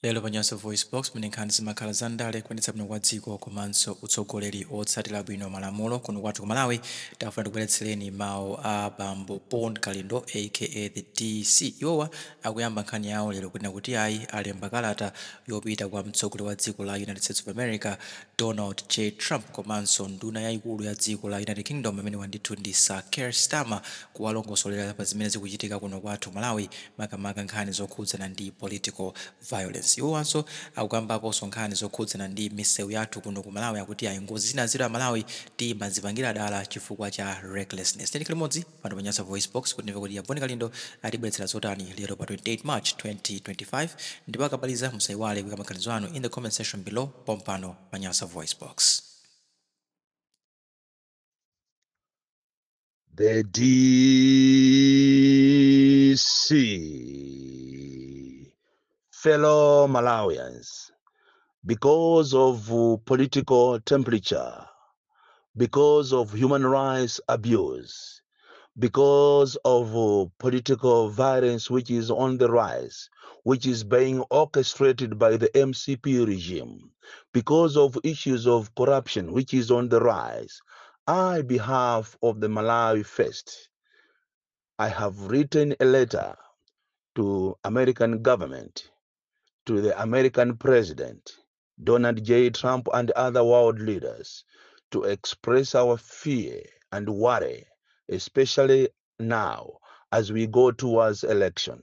Lero pa Nyasa VoiceBox, mmene nkhani zimakhala za ndale, kuyendetsa bwino kwa dziko komanso utsogoleri otsatira bwino malamulo kuno kwathu ku Malawi, tafuna tikubweretsereni mawu a bambo Bon Kalindo, aka the DC. Iwowa akuyamba nkhani yawo lero kunena kuti ayi, alemba kalata yopita kwa mtsogoleri wa dziko la United States of America, Donald J Trump, komanso nduna yayikulu ya dziko la United Kingdom, amene wandithu ndi Sir Keir Starmer, kuwalongosolera pa zimene zikuchitika kuno kwathu Malawi, makamaka nkhani zokhudzana ndi political violence. Iwowanso akukambaponso nkhani zokhudzana ndi misewu yathu kuno ku Malawi, akuti ayi, ngozi zina ziro Malawi timazipangira dala chifukwa cha recklessness. Tiyeni limodzi pano pa Nyasa Voice Box kuti ndimve kuti a Bon Kalindo atibweretsera zotani lero pa 28 March 2025. Ndipo akamaliza, musayiwale kuyika maganizo anu in the comment section below pompano pa Nyasa Voice Box. The DC. Fellow Malawians, because of political temperature, because of human rights abuse, because of political violence which is on the rise, which is being orchestrated by the MCP regime, because of issues of corruption which is on the rise, I, behalf of the Malawi First, I have written a letter to American government, to the American president, Donald J. Trump, and other world leaders to express our fear and worry, especially now as we go towards election.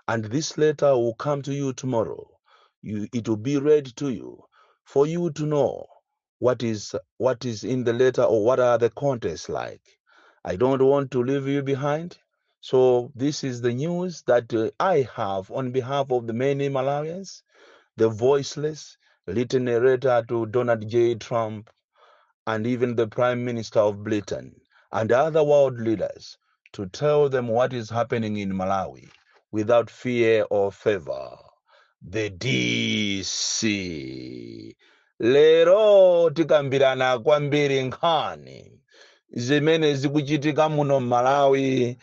And this letter will come to you tomorrow. It will be read to you for you to know what is in the letter or what are the contents like. I don't want to leave you behind. So this is the news that I have on behalf of the many Malawians, the voiceless, written a letter to Donald J. Trump and even the Prime Minister of Britain and other world leaders to tell them what is happening in Malawi without fear or favor. The DC. Lero tikambirana kwambiri nkhani zimene zikuchitika muno Malawi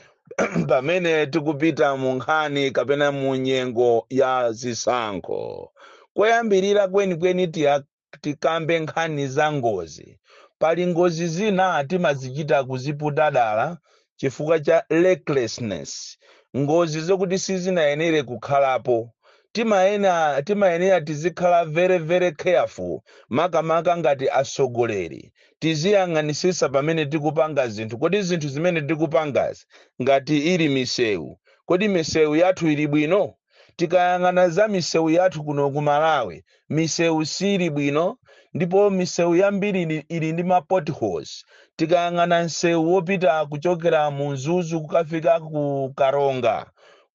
pamene tikupita mu nkhani kapena mu nyengo ya zisankho. Koyambirira kwenikweni tikambe nkhani za ngozi. Pali ngozi zina timazichita kuziputa dala chifukwa cha recklessness, ngozi zokuti sizinayenere kukhalapo. Timayenera tizikhala very very careful, makamaka ngati atsogoleri. Tiziyang'anisisa pamene tikupanga zinthu. Kodi zinthu zimene tikupangazi, ngati ili misewu, kodi misewu yathu ili bwino? Tikayang'ana za misewu yathu kuno ku Malawi, misewu sili bwino, ndipo misewu yambiri ili ndi ma potholes. Tikayang'ana msewu wopita kuchokera mu Mzuzu kukafika ku Karonga,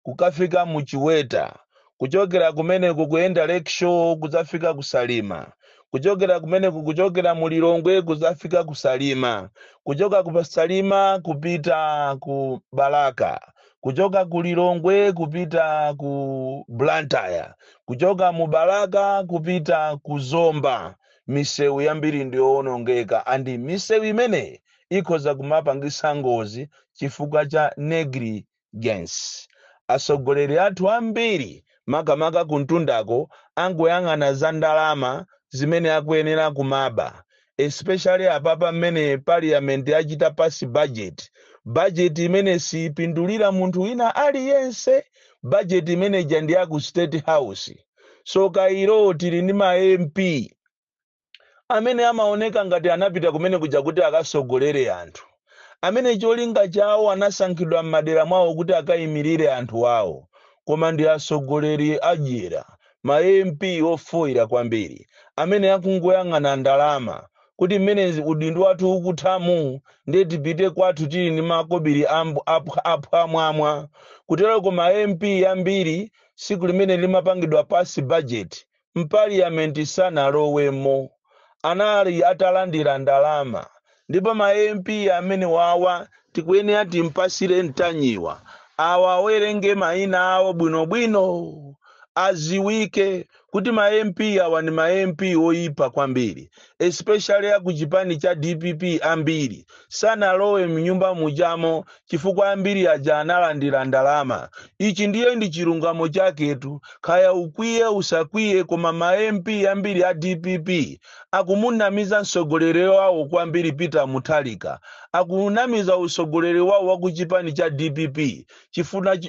kukafika mu Chiweta, kuchokera kumeneko kuyenda Lakeshore kudzafika ku Salima, kuchokera kumeneko, kuchokera mu Lilongwe kudzafika ku Salima, kuchoka ku Salima kupita ku Balaka, kuchoka ku Lilongwe kupita ku Blantyre, kuchoka mu Balaka kupita ku Zomba, misewu yambiri ndiyowonongeka, and misewu imeneyi ikhoza kumapangisa ngozi chifukwa cha negligence. Atsogoleri athu ambiri, makamaka kuntundako, angoyang'ana za ndalama zimene akuyenera kumaba, especially apapa mmene parliament yachita pass budget, budget imene sipindulira munthu wina aliyense. Budget imene ija ndi ya ku State House. So kairo tili ndi ma MP amene amaoneka ngati anapita kumene kuja kuti akasogolere anthu, amene cholinga chawo anasankhidwa m'madera mwawo kuti akayimirire anthu awo, koma ndi atsogoleri adyera, ma MP ofoyera kwambiri amene akungoyang'ana ndalama, kuti mmene udindo wathu ukuthamu ndiye tipite kwathu tili ndi makobiri aphwamwamwa. Kutereko ma MP ambiri tsiku limene limapangidwa pass budget mpaliyamenti sanalowemo, anali atalandira ndalama. Ndipo ma MP amene wawa tikuyenera timpasire Mtanyiwa awa, awerenge mayina awo bwinobwino, aziwike. Kuti ma MP awa ndi ma MP oyipa kwambiri, especially aku chipani cha DPP. Ambiri sanalowe mnyumba mujamo chifukwa ambiri aja analandira ndalama. Ichi ndiye ndi chilungamo chaketu, kaya ukwiye usakwiye, koma ma MP ambiri a DPP akumunamiza mtsogoleri wawo kwambiri, Peter Mutharika. Akunamiza utsogoleri wawo wa ku chipani cha DPP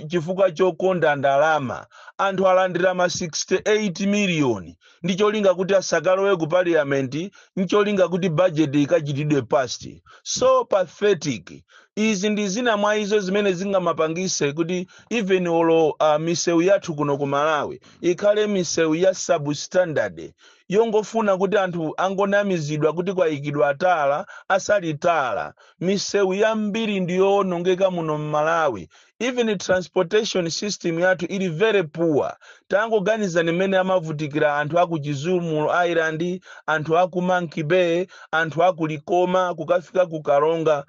chifukwa chokonda ndalama. Anthu alandira ma 68 miliyoni ndi cholinga kuti asakalowe ku parliament, ncholinga kuti budget ikachitidwe pass. So pathetic. Izi ndi zina mwa izo zimene zingamapangise kuti even olo misewu yathu kuno ku Malawi ikhale misewu ya substandard, yongofuna kuti anthu angonamizidwa kuti kwayikidwa tala asali tala. Misewu yambiri ndiyowonongeka muno mMalawi. Even transportation system yathu ili very poor. Tangoganizani mmene amavutikira anthu aku Chizumulu Island, anthu aku Monkey Bay, anthu aku Likoma kukafika ku Karonga.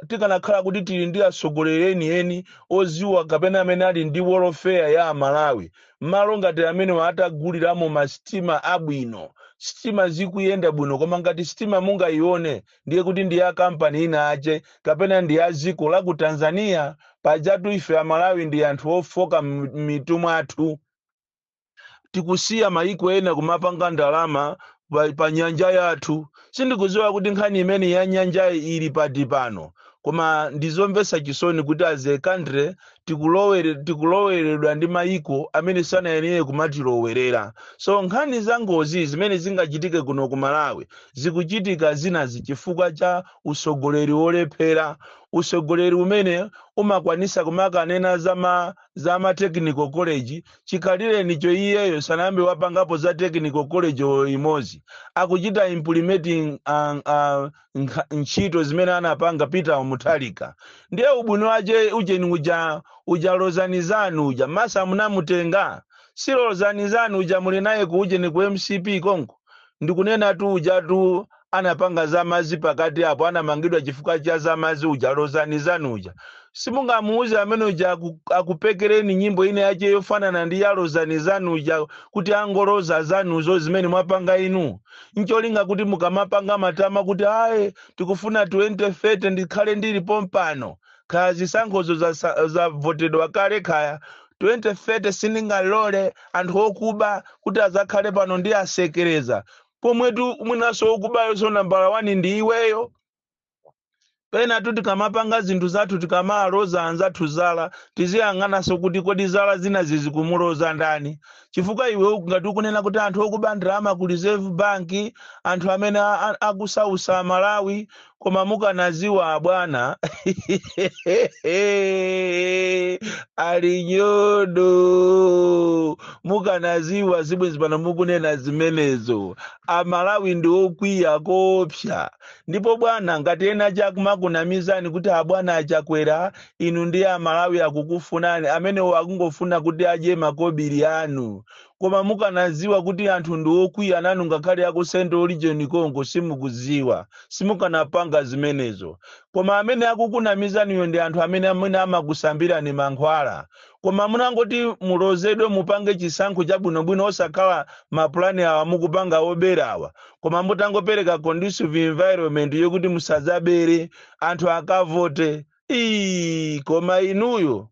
Tikanakhala kuti tili ndi atsogoleri enieni oziwa kapena amene ali ndi welfare ya Amalawi, malo ngati amene ataguliramo masitima abwino, sitima zikuyenda bwino. Koma ngati sitima mungayione, ndiye kuti ndi ya kampani ina ache kapena ndi ya dziko la ku Tanzania. Pajatu ife Amalawi ndi anthu ofoka m'mitu mwathu. Tikusiya mayiko ena kumapanga ndalama pa nyanja yathu. Sindikudziwa kuti nkhani imene ya nyanjayi ili pati pano, koma ndizomvetsa chisoni kuti as a country tikuloweredwa ndi mayiko amene sanayenere kumatilowerera. So nkhani za ngozi zimene zingachitike kuno ku Malawi zikuchitika zinazi chifukwa cha usogoleri wolephera, usogoleri umene umakwanisa kumakanena za ma technical college chikhalirenicho iyeyo sanayambe wapangapo za technical college imodzi. Akuchita implementing ntchito zimene anapanga Peter Mutharika. Ndiye ubwino wache ucheni uja ujalozanizanu uja masa munamutenga silozanizanu uja muli naye ku ujeni ku MCP konko. Ndikunena tu ujatu anapanga zamazi pakati apo, anamangidwa chifukwa cha zamazi uja, lozanizanu uja. Simungamuuze amene uja akupekereni nyimbo ine yache yofanana ndi ya lozanizanu uja, kuti angoloza zanuzo zimene mwapanga inu, ncholinga kuti mukamapanga matama kuti aye, tikufuna 2030 ndikhale ndilipo mpano, kaya zisankhozo zavotedwa kale, kaya 2030 sindingalole anthu okuba kuti azakhale pano ndi asekereza pomwetu. Mwinaso okubayo so nambala 1 ndi iweyo. Pena tu tikamapanga zinthu zathu, tikamaloza anzathu zala, tiziyang'ananso kuti kodi zala zina zizikumuloza ndani? Chifukwa iwe ngati ukunena kuti anthu okuba ndalama ku Reserve Bank, anthu amene akusausa Malawi, koma mukanaziwa bwana ali nyodo, mukanaziwa zibwenzi pano mukunena zimenezo. Amalawi ndi okwiya kopsa. Ndipo bwana, ngati ena chakumakunamizani kuti abwana aChakwera, inu ndi Amalawi akukufunani, amenewo akungofuna kuti adye makobiri anu. Koma mukanaziwa kuti anthu ndi okwiya nanu, ngakhale aku Central Region konko simukuziwa, simukanapanga zimenezo. Koma amene akukunamizaniyo ndi anthu amene amakusambirani mankhwala. Koma munangoti mulozedwe, mupange chisankho chabwinobwino, osakhala mapulani awa mukupanga oberawa, koma mutangopereka conducive environment yokuti musadzabere, anthu akavote. Ii, koma inuyo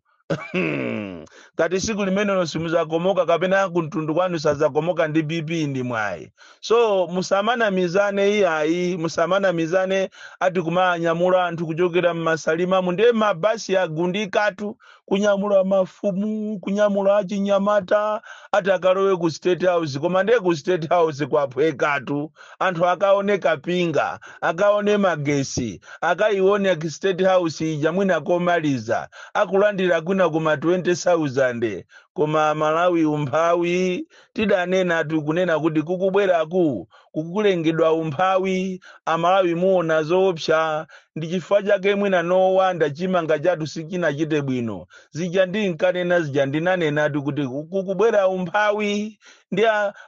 ngati siku limenelo simuzakomoka kapena kumtundu kwanu sazakomoka ndi BP ndi mwayi. So musamanamizane iyayi, musamanamizane ati kumanyamula anthu kuchokera mmasalimamu. Ndiye mabasi agundikatu kunyamula mafumu, kunyamula achinyamata ati akalowe ku State House. Koma ndiye ku State House kwaphwekatu. Anthu akaone kapinga, akaone magesi, akaione ku State House ija mwina komaliza akulandira kwina kuma 20,000. Koma Malawi umphawi tidanena, tikunena kuti kukubweraku kukulengedwa umphawi. Amalawi muona zoopsa. Ndi chifukwa chake mwina nowanda chimanga chathu sichinachite bwino. Zija ndinkanena zija, ndinanenatu kuti kukubwera umphawi, ndi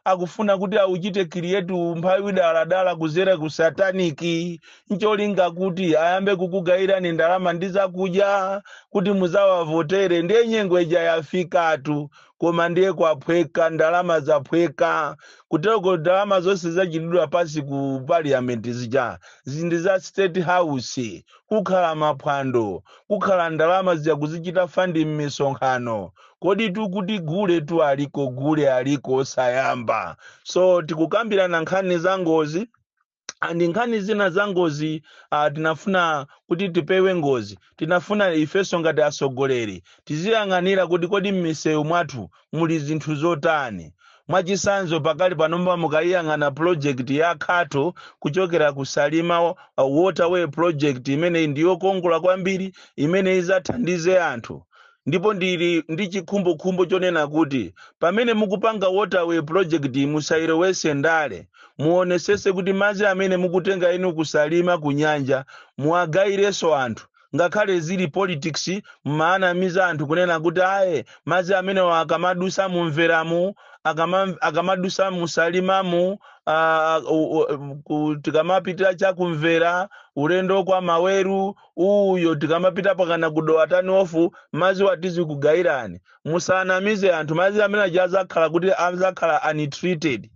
akufuna kuti auchite create umphawi daladala kuzera ku satanic, ncholinga kuti ayambe kukugayirani ndalama ndi zakudya kuti muzawavotere. Ndiye nyengo ija yafikatu. Koma ndiye kwaphweka, ndalama zaphweka kuteko. Ndalama zonse zachitidwa pasi ku Parliament zija zindi za State House, kukhala maphwando, kukhala ndalama zija kuzichita fund m'misonkhano. Kodi tukuti gule tu aliko, gule aliko osayamba. So tikukambirana nkhani za ngozi and nkhani zina za ngozi. Tinafuna kuti tipewe ngozi. Tinafuna ifenso ngati atsogoleri tiziyang'anira kuti kodi m'misewu mwathu muli zinthu zotani. Mwachisanzo, pakali panomba mukayiyang'ana project ya Khato kuchokera ku Salima, waterway project imene ndiyokongola kwambiri, imene izathandize anthu. Ndipo ndili ndi chikhumbokhumbo chonena kuti pamene mukupanga waterway project, musayilowese ndale. Muonesese kuti madzi amene mukutenga inu kuSalima ku nyanja muwagayirenso anthu. Ngakhale zili politics, mmaanamiza anthu kunena kuti aye, madzi amene akamadusa mumveramu, akamadusa muSalimamu, tikamapita chakumvera ulendo kwa Maweru uyo, tikamapita pakana kuDowa turn off, madzi watizi kugayirani. Musanamize anthu. Madzi amene aja azakhala kuti azakhala untreated.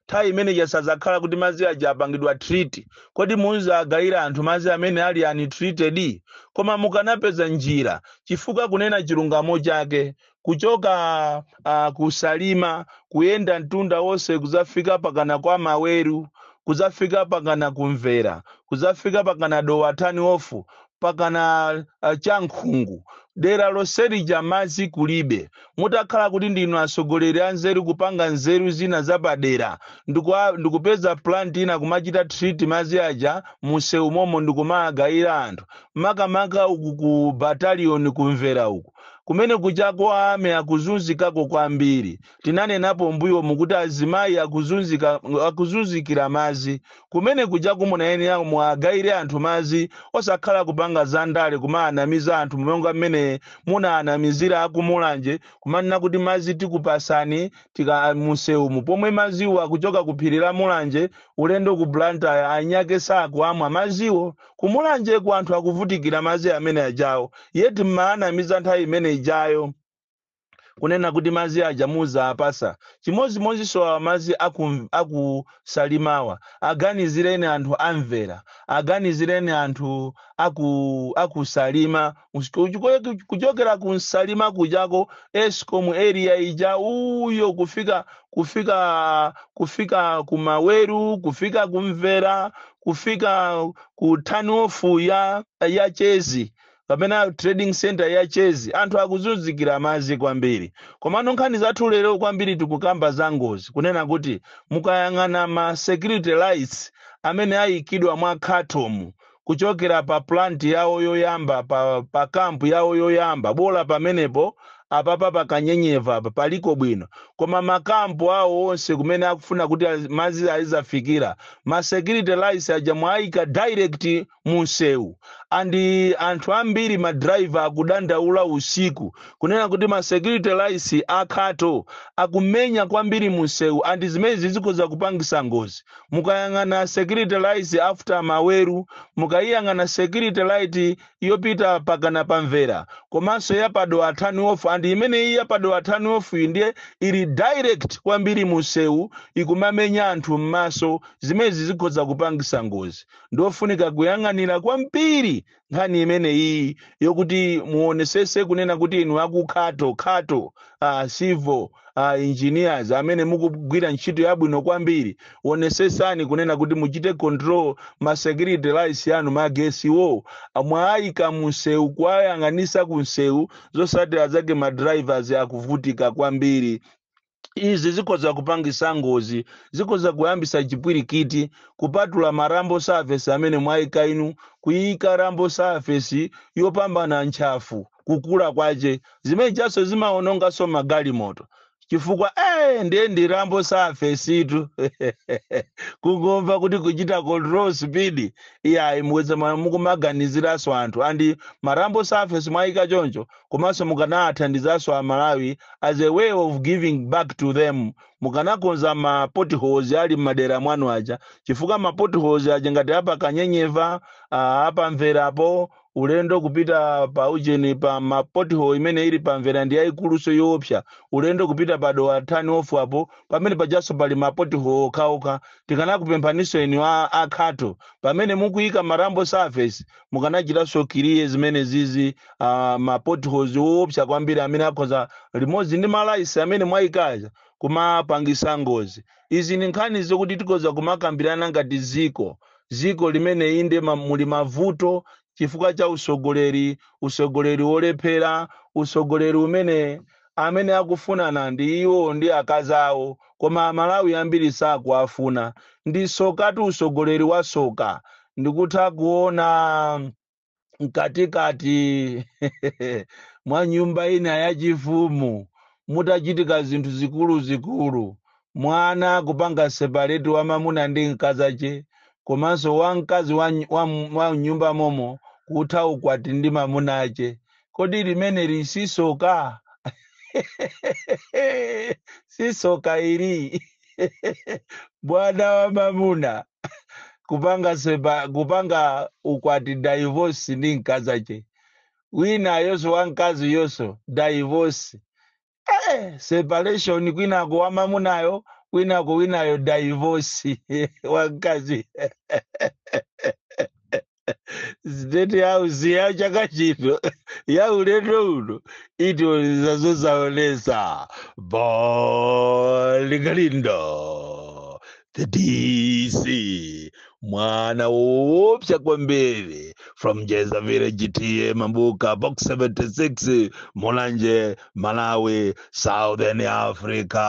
Nthawi imene sazakhala kuti madzi aja apangidwa treat. Kodi muzagayira anthu madzi amene ali untreated? Koma mukanapeza njira, chifukwa kunena chilungamo chake, kuchoka kuSalima kuyenda mtunda wonse kuzafika pakana kwa Maweru, kuzafika pakana kumvera, kuzafika pakana Dowa turn off, pakana Chankhungu, dera lonselija madzi kulibe. Mutakhala kuti ndinu atsogoleri anzeru, kupanga nzeru zina zapadera, ndikupeza plant ina kumachita treat madzi aja munsewu momo ndikumagayira anthu, makamaka uku ku Battalion, kumvera uku kumene kuchako ame akuzunzikako kwambiri. Tinanenapo mbuyo mukuti azimayi akuzunzika, akuzunzikira madzi kumene kuchako. Munayenera muagayire anthu madzi, osakhala kupanga zandale kumaanamiza anthu monga mmene munaanamizira akuMulanje, kumanena kuti madzi tikupasani tika musewumu, pomwe madziwo akuchoka ku phiri la Mulanje ulendo ku Blantyre. Anyake sakuamwa madziwo kuMulanjeko, anthu akuvutikira madzi amene ajawo, yeti mmaanamiza nthawi imene ijayo kunena kuti madzi aja muzapasa. Chimodzimodzinso awa madzi akuSalimawa, aganizireni anthu amvera, aganizireni anthu akuSalima, kuchokera ku Nsalima kujako, Escom area ija uyo, kufika kuMaweru, kufika kumvera, kufika ku turn off ya Chezi kapena trading center ya Chezi. Anthu akuzunzikira madzi kwambiri. Komano nkhani zathu lero kwambiri tikukamba za ngozi, kunena kuti mukayang'ana ma security lights amene ayikidwa mwa Khatomu kuchokera pa plant yawo yoyamba, pa camp yawo yoyamba, bola pamenepo apapa pakanyenyeva apa paliko bwino, koma makampu awo onse kumene akufuna kuti madzi azizafikira, ma security lights aja mwayika direct munsewu, and anthu ambiri, ma driver, akudandaula usiku kunena kuti ma security lights akhato akumenya kwambiri munsewu, and zimene zizikhoza kupangisa ngozi. Mukayang'ana security lights after Maweru, mukayiyang'ana security light yopita pakana pamvera, komanso yapaDowa turn off, and imene iyi yapaDowa turn off iyi ndiye ili direct kwambiri munsewu, ikumamenya anthu m'maso. Zimene zikhoza kupangisa ngozi. Ndofunika kuyang'anira kwambiri nkhani imene iyi yokuti muonesese kunena kuti inu akukhato khato civil engineers amene mukugwira ntchito yabwino kwambiri, onesesani kunena kuti muchite control ma security lights yanu. Magesiwo mwayika munsewu, kuwayang'anisa kunsewu, zosatira zake ma drivers akuvutika kwambiri. Izi zikhoza kupangisa ngozi, zikhoza kuyambisa chipwirikiti. Kupatula ma rumble surface amene mwayika inu, kuyika rumble surface yopambana ntchafu kukula kwace, zimene chaso zimaononganso magalimoto, chifukwa ndiye ndi rumble surface itu. Kungomva kuti kuchita control speed, iyayi, muweze mukumaganiziranso anthu. And ma rumble surface mwayika choncho, komanso mukanathandizanso Amalawi as a way of giving back to them, mukanakonza ma potholes ali m'madera mwanu aja, chifukwa ma potholes aja ngati apa Kanyenyeva, apa Mverapo, Ulendo kupita pa ujeni, pa ma pothole imene ili pa Mvera ndi yayikuluso yoopsa. Ulendo kupita pa Dowa turn off apo pamene pajaso pali ma pothole okhaokha. Tikanakupemphaninso inu a Khato, pamene mukuyika ma rumble surface, mukanachitanso clear zimene zizi, ma potholes woopsa kwambiri amene akhoza limodzi ndi ma lights amene mwayikaza kumapangisa ngozi. Izi ni nkhani zokuti tikhoza kumakambirana ngati ziko, ziko limene inde muli mavuto chifukwa cha usogoleri, usogoleri wolephera, usogoleri umene amene akufunana ndi iwo ndi akazi awo, koma Amalawi ambiri sakuafuna. Ndi sokatu, usogoleri wa soka. Ndikutha kuona mkatikati mwa nyumba ina yachifumu mutachitika zinthu zikuluzikulu, mwana kupanga separate wamamuna ndi mkazache, komanso wamkazi wa nyumba momo kutha ukwati ndi mamuna ache. Kodi limene lisisoka? Sisoka ili? Bwana wa mamuna kupanga ukwati, divorce ndi mkazache, wina yonso wamkazi yonso divorce, separation kwinako wamamunayo, kwinako winayo divorce wamkazi. State House ya chaka chino, ya ulendo uno, itioniza zosaonesa. Bon Kalindo, the DC, mwana woopsa kwambiri, from Jeza Village, T/A Mabuka, Box 76, Mulanje, Malawi, Southern Africa.